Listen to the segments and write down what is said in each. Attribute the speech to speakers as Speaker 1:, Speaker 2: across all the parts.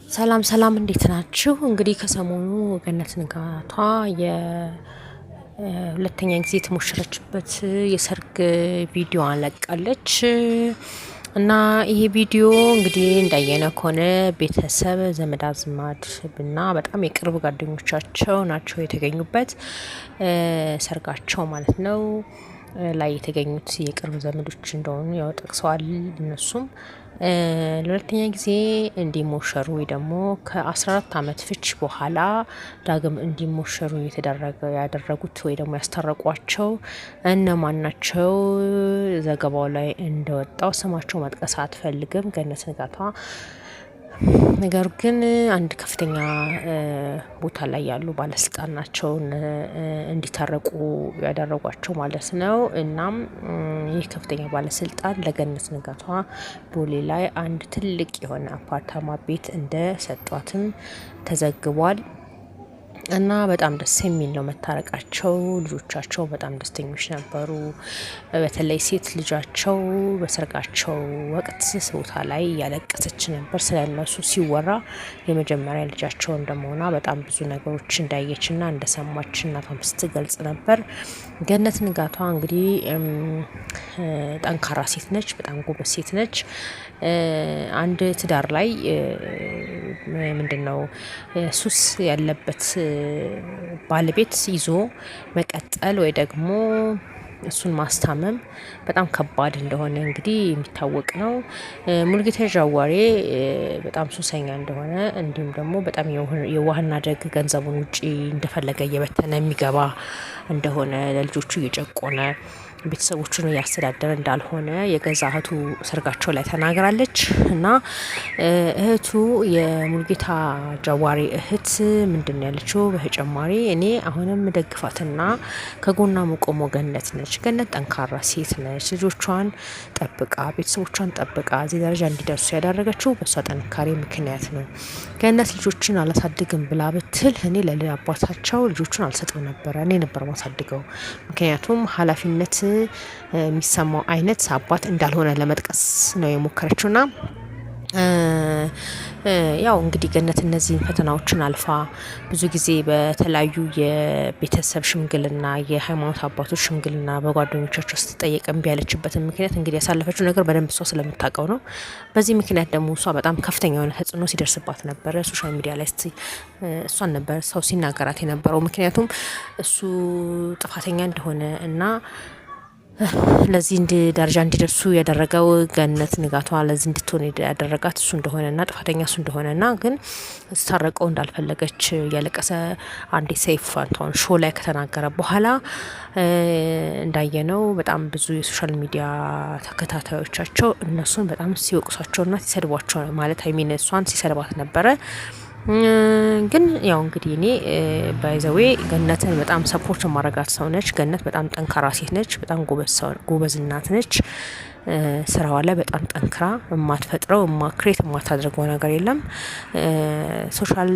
Speaker 1: ሰላም ሰላም፣ እንዴት ናችሁ? እንግዲህ ከሰሞኑ ገነት ንጋቷ የሁለተኛ ጊዜ የተሞሸረችበት የሰርግ ቪዲዮ ለቃለች እና ይሄ ቪዲዮ እንግዲህ እንዳየነው ከሆነ ቤተሰብ፣ ዘመድ አዝማድ እና በጣም የቅርብ ጓደኞቻቸው ናቸው የተገኙበት ሰርጋቸው ማለት ነው። ላይ የተገኙት የቅርብ ዘመዶች እንደሆኑ ያው ጠቅሰዋል። እነሱም ለሁለተኛ ጊዜ እንዲሞሸሩ ወይ ደግሞ ከ14 አመት ፍች በኋላ ዳግም እንዲሞሸሩ የተደረገ ያደረጉት ወይ ደግሞ ያስታረቋቸው እነማን ናቸው? ዘገባው ላይ እንደወጣው ስማቸው መጥቀስ አትፈልግም ገነት ንጋቷ። ነገር ግን አንድ ከፍተኛ ቦታ ላይ ያሉ ባለስልጣን ናቸው እንዲታረቁ ያደረጓቸው ማለት ነው። እናም ይህ ከፍተኛ ባለስልጣን ለገነት ንጋቷ ቦሌ ላይ አንድ ትልቅ የሆነ አፓርታማ ቤት እንደሰጧትም ተዘግቧል። እና በጣም ደስ የሚል ነው መታረቃቸው። ልጆቻቸው በጣም ደስተኞች ነበሩ። በተለይ ሴት ልጃቸው በሰርጋቸው ወቅት ቦታ ላይ እያለቀሰች ነበር ስለ እነሱ ሲወራ። የመጀመሪያ ልጃቸው እንደመሆኗ በጣም ብዙ ነገሮች እንዳየችና እንደሰማች እናቷም ስትገልጽ ነበር። ገነት ንጋቷ እንግዲህ ጠንካራ ሴት ነች። በጣም ጎበዝ ሴት ነች። አንድ ትዳር ላይ ምንድን ነው ሱስ ያለበት ባለቤት ይዞ መቀጠል ወይ ደግሞ እሱን ማስታመም በጣም ከባድ እንደሆነ እንግዲህ የሚታወቅ ነው። ሙሉጌታ ጃዋሬ በጣም ሱሰኛ እንደሆነ እንዲሁም ደግሞ በጣም የዋህና ደግ ገንዘቡን ውጪ እንደፈለገ እየበተነ የሚገባ እንደሆነ፣ ለልጆቹ እየጨቆነ ቤተሰቦቹን እያስተዳደረ እንዳልሆነ የገዛ እህቱ ሰርጋቸው ላይ ተናግራለች። እና እህቱ የሙሉጌታ ጃዋሬ እህት ምንድን ነው ያለችው? በተጨማሪ እኔ አሁንም ደግፋትና ከጎኗ መቆሞ ገነት ነች። ገነት ጠንካራ ሴት ነች። ልጆቿን ጠብቃ ቤተሰቦቿን ጠብቃ እዚህ ደረጃ እንዲደርሱ ያደረገችው በእሷ ጥንካሬ ምክንያት ነው። ገነት ልጆችን አላሳድግም ብላ ብትል እኔ ለልጅ አባታቸው ልጆቹን አልሰጥም ነበረ። እኔ ነበር ማሳድገው። ምክንያቱም ኃላፊነት የሚሰማው አይነት አባት እንዳልሆነ ለመጥቀስ ነው የሞከረችው ና ያው እንግዲህ ገነት እነዚህን ፈተናዎችን አልፋ ብዙ ጊዜ በተለያዩ የቤተሰብ ሽምግልና፣ የሃይማኖት አባቶች ሽምግልና በጓደኞቻቸው ስትጠየቅ እምቢ ያለችበትን ምክንያት እንግዲህ ያሳለፈችው ነገር በደንብ እሷ ስለምታውቀው ነው። በዚህ ምክንያት ደግሞ እሷ በጣም ከፍተኛ የሆነ ተጽዕኖ ሲደርስባት ነበረ። Social media ላይ እሷን ነበር ሰው ሲናገራት የነበረው። ምክንያቱም እሱ ጥፋተኛ እንደሆነ እና ለዚህ ደረጃ እንዲደርሱ ያደረገው ገነት ንጋቷ ለዚህ እንድትሆን ያደረጋት እሱ እንደሆነና ጥፋተኛ እሱ እንደሆነና ግን ስታረቀው እንዳልፈለገች እያለቀሰ አንዴ ሰይፉ ፋንታሁን show ላይ ከተናገረ በኋላ እንዳየነው በጣም ብዙ የ social media ተከታታዮቻቸው እነሱን በጣም ሲወቅሷቸውና ሲሰድቧቸው ማለት I mean እሷን ሲሰድባት ነበረ። ግን ያው እንግዲህ እኔ by the way ገነትን በጣም support የማረጋት ሰው ነች። ገነት በጣም ጠንካራ ሴት ነች። በጣም ጎበዝ እናት ነች። ስራዋ ላይ በጣም ጠንክራ የማትፈጥረው create የማታደርገው ነገር የለም። Social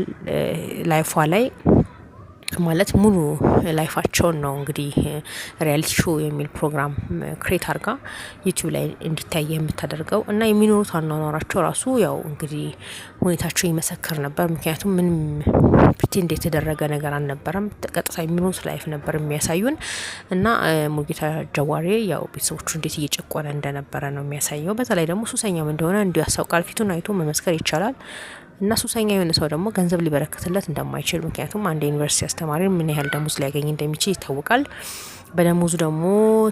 Speaker 1: life ዋ ላይ ማለት ሙሉ life ኣቸውን ነው እንግዲህ reality show የሚል ፕሮግራም create አድርጋ ዩቲዩብ ላይ እንዲታይ የምታደርገው እና የሚኖሩት አኗኗራቸው ራሱ ያው እንግዲህ ሁኔታቸው ይመሰክር ነበር። ምክንያቱም ምንም pretend የተደረገ ነገር አልነበረም። ቀጥታ የሚኖሩት life ነበር የሚያሳዩን እና ሙሉጌታ ጀዋሬ ያው ቤተሰቦቹ እንዴት እየጨቆነ እንደነበረ ነው የሚያሳየው። በዛ ላይ ደግሞ ሱሰኛም እንደሆነ እንዲሁ ያስታውቃል። ፊቱን አይቶ መመስከር ይቻላል። እና ሱሰኛ የሆነ ሰው ደግሞ ገንዘብ ሊበረክትለት እንደማይችል፣ ምክንያቱም አንድ የዩኒቨርሲቲ አስተማሪ ምን ያህል ደሞዝ ሊያገኝ እንደሚችል ይታወቃል። በደሞዙ ደግሞ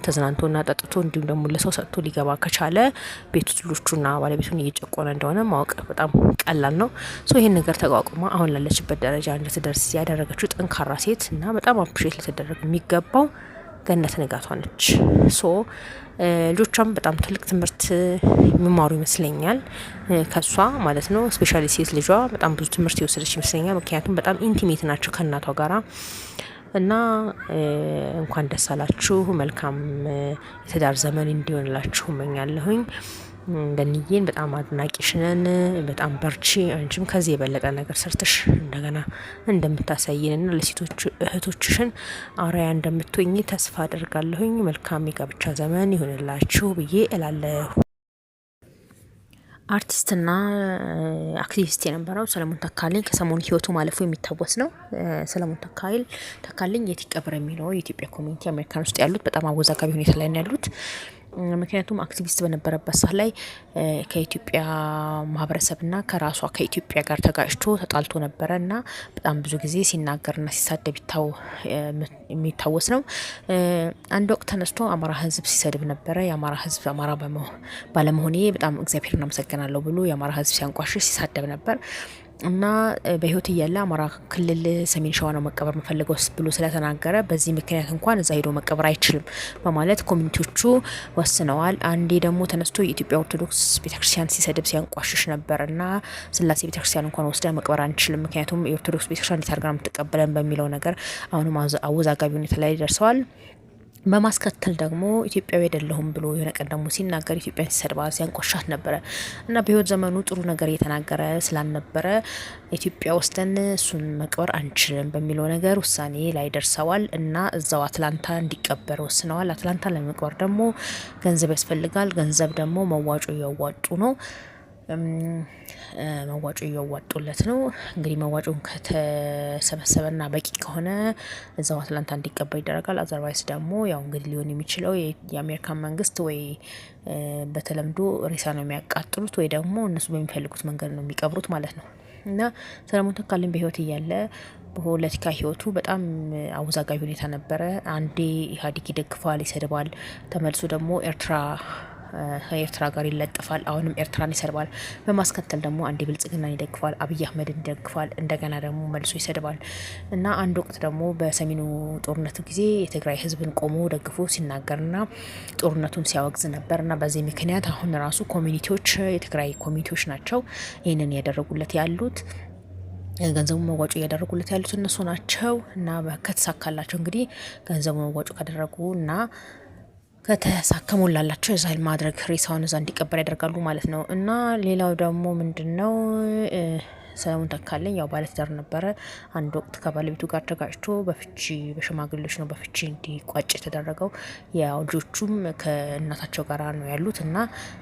Speaker 1: ተዝናንቶና ጠጥቶ እንዲሁም ደግሞ ለሰው ሰጥቶ ሊገባ ከቻለ ቤቱ ልጆቹና ባለቤቱን እየጨቆነ እንደሆነ ማወቅ በጣም ቀላል ነው። So ይህን ነገር ተቋቁማ አሁን ላለችበት ደረጃ እንድትደርስ ያደረገችው ጠንካራ ሴት እና በጣም appreciate ልትደረግ የሚገባው ገነት ንጋቷ ነች። So ልጆቿም በጣም ትልቅ ትምህርት የሚማሩ ይመስለኛል ከሷ ማለት ነው። Specially ሴት ልጇ በጣም ብዙ ትምህርት የወሰደች ይመስለኛል። ምክንያቱም በጣም intimate ናቸው ከእናቷ ጋራ እና እንኳን ደስ አላችሁ። መልካም የትዳር ዘመን እንዲሆንላችሁ እመኛለሁኝ። ገንዬን በጣም አድናቂሽ ነን። በጣም በርቺ። አንቺም ከዚህ የበለጠ ነገር ሰርተሽ እንደገና እንደምታሳይንና ለሴቶች እህቶችሽን አርአያ እንደምትሆኝ ተስፋ አደርጋለሁኝ። መልካም የጋብቻ ዘመን ይሁንላችሁ ብዬ እላለሁ። አርቲስትና አክቲቪስት የነበረው ሰለሞን ተካልኝ ከሰሞኑ ህይወቱ ማለፉ የሚታወስ ነው። ሰለሞን ተካልኝ የት ይቀበር የሚለው የኢትዮጵያ community አሜሪካን ውስጥ ያሉት በጣም አወዛጋቢ ሁኔታ ላይ ነው ያሉት። ምክንያቱም አክቲቪስት በነበረበት ሰዓት ላይ ከኢትዮጵያ ማህበረሰብና ከራሷ ከኢትዮጵያ ጋር ተጋጭቶ ተጣልቶ ነበረ እና በጣም ብዙ ጊዜ ሲናገርና ሲሳደብ የሚታወስ ነው። አንድ ወቅት ተነስቶ አማራ ሕዝብ ሲሰድብ ነበረ። የአማራ ሕዝብ አማራ ባለመሆኔ በጣም እግዚአብሔርን አመሰግናለሁ ብሎ የአማራ ሕዝብ ሲያንቋሽሽ ሲሳደብ ነበር። እና በህይወት እያለ አማራ ክልል ሰሜን ሸዋ ነው መቀበር የምፈልገው ብሎ ስለተናገረ በዚህ ምክንያት እንኳን እዛ ሄዶ መቀበር አይችልም በማለት community ዎቹ ወስነዋል። አንዴ ደግሞ ተነስቶ የኢትዮጵያ ኦርቶዶክስ ቤተክርስቲያን ሲሰድብ ሲያንቋሽሽ ነበር እና ስላሴ ቤተክርስቲያን እንኳን ወስደን መቅበር አንችልም፣ ምክንያቱም የኦርቶዶክስ ቤተክርስቲያን እንዴት አድርጋ ነው የምትቀበለን በሚለው ነገር አሁንም አወዛጋቢ ሁኔታ ላይ ደርሰዋል። በማስከተል ደግሞ ኢትዮጵያዊ አይደለሁም ብሎ የሆነ ቀን ደግሞ ሲናገር ኢትዮጵያን ሲሰድባ ሲያንቆሻት ነበረ እና በህይወት ዘመኑ ጥሩ ነገር እየተናገረ ስላልነበረ ኢትዮጵያ ወስደን እሱን መቅበር አንችልም በሚለው ነገር ውሳኔ ላይ ደርሰዋል እና እዛው አትላንታ እንዲቀበር ወስነዋል። አትላንታ ለመቅበር ደግሞ ገንዘብ ያስፈልጋል። ገንዘብ ደግሞ መዋጮ እያዋጡ ነው መዋጮ እያዋጡለት ነው። እንግዲህ መዋጮን ከተሰበሰበና በቂ ከሆነ እዛው አትላንታ እንዲቀበር ይደረጋል። otherwise ደግሞ ያው እንግዲህ ሊሆን የሚችለው የአሜሪካን መንግስት ወይ በተለምዶ ሬሳ ነው የሚያቃጥሉት ወይ ደግሞ እነሱ በሚፈልጉት መንገድ ነው የሚቀብሩት ማለት ነው። እና ሰለሞን ተካልኝ በህይወት እያለ በፖለቲካ ህይወቱ በጣም አወዛጋቢ ሁኔታ ነበረ። አንዴ ኢህአዴግ ይደግፋል፣ ይሰድባል። ተመልሶ ደግሞ ኤርትራ ከኤርትራ ጋር ይለጥፋል። አሁንም ኤርትራን ይሰድባል። በማስከተል ደግሞ አንዴ ብልጽግናን ይደግፋል፣ አብይ አህመድን ይደግፋል። እንደገና ደግሞ መልሶ ይሰድባል እና አንድ ወቅት ደግሞ በሰሜኑ ጦርነቱ ጊዜ የትግራይ ህዝብን ቆሞ ደግፎ ሲናገርና ጦርነቱን ሲያወግዝ ነበር እና በዚህ ምክንያት አሁን ራሱ community ዎች የትግራይ community ዎች ናቸው ይህንን ያደረጉለት ያሉት ገንዘቡ መዋጮ እያደረጉለት ያሉት እነሱ ናቸው። እና ከተሳካላቸው እንግዲህ ገንዘቡ መዋጮ ካደረጉ እና ከተሳከሞላላቸው እዛ ማድረግ ሬሳውን እዛ እንዲቀበር ያደርጋሉ ማለት ነው። እና ሌላው ደግሞ ምንድን ነው? ሰለሞን ተካልኝ ያው ባለትዳር ነበረ። አንድ ወቅት ከባለቤቱ ጋር ተጋጭቶ በፍቺ በሽማግሌዎች ነው በፍቺ እንዲቋጭ የተደረገው። ያው ልጆቹም ከእናታቸው ጋር ነው ያሉት እና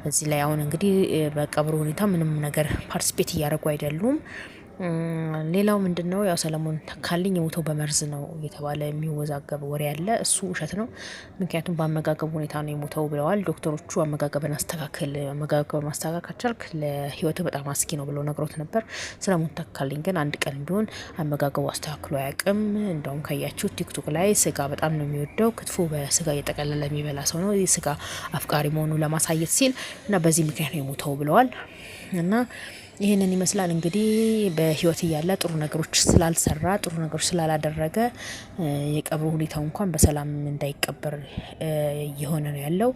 Speaker 1: እዚህ ላይ አሁን እንግዲህ በቀብሩ ሁኔታ ምንም ነገር ፓርቲስፔት እያደረጉ አይደሉም። ሌላው ምንድነው? ያው ሰለሞን ተካልኝ የሞተው በመርዝ ነው እየተባለ የሚወዛገብ ወሬ አለ። እሱ ውሸት ነው። ምክንያቱም በአመጋገብ ሁኔታ ነው የሞተው ብለዋል ዶክተሮቹ። አመጋገብን አስተካክል፣ አመጋገብ ማስተካከል ካልቻልክ ለህይወቱ በጣም አስጊ ነው ብለው ነግሮት ነበር። ሰለሞን ተካልኝ ግን አንድ ቀን ቢሆን አመጋገቡ አስተካክሎ አያውቅም። እንደውም ካያችሁ ቲክቶክ ላይ ስጋ በጣም ነው የሚወደው። ክትፎ በስጋ እየጠቀለለ የሚበላ ሰው ነው። ስጋ አፍቃሪ መሆኑ ለማሳየት ሲል እና በዚህ ምክንያት ነው የሞተው ብለዋል። እና ይህንን ይመስላል እንግዲህ በህይወት እያለ ጥሩ ነገሮች ስላልሰራ ጥሩ ነገሮች ስላላደረገ የቀብሩ ሁኔታው እንኳን በሰላም እንዳይቀበር እየሆነ ነው ያለው።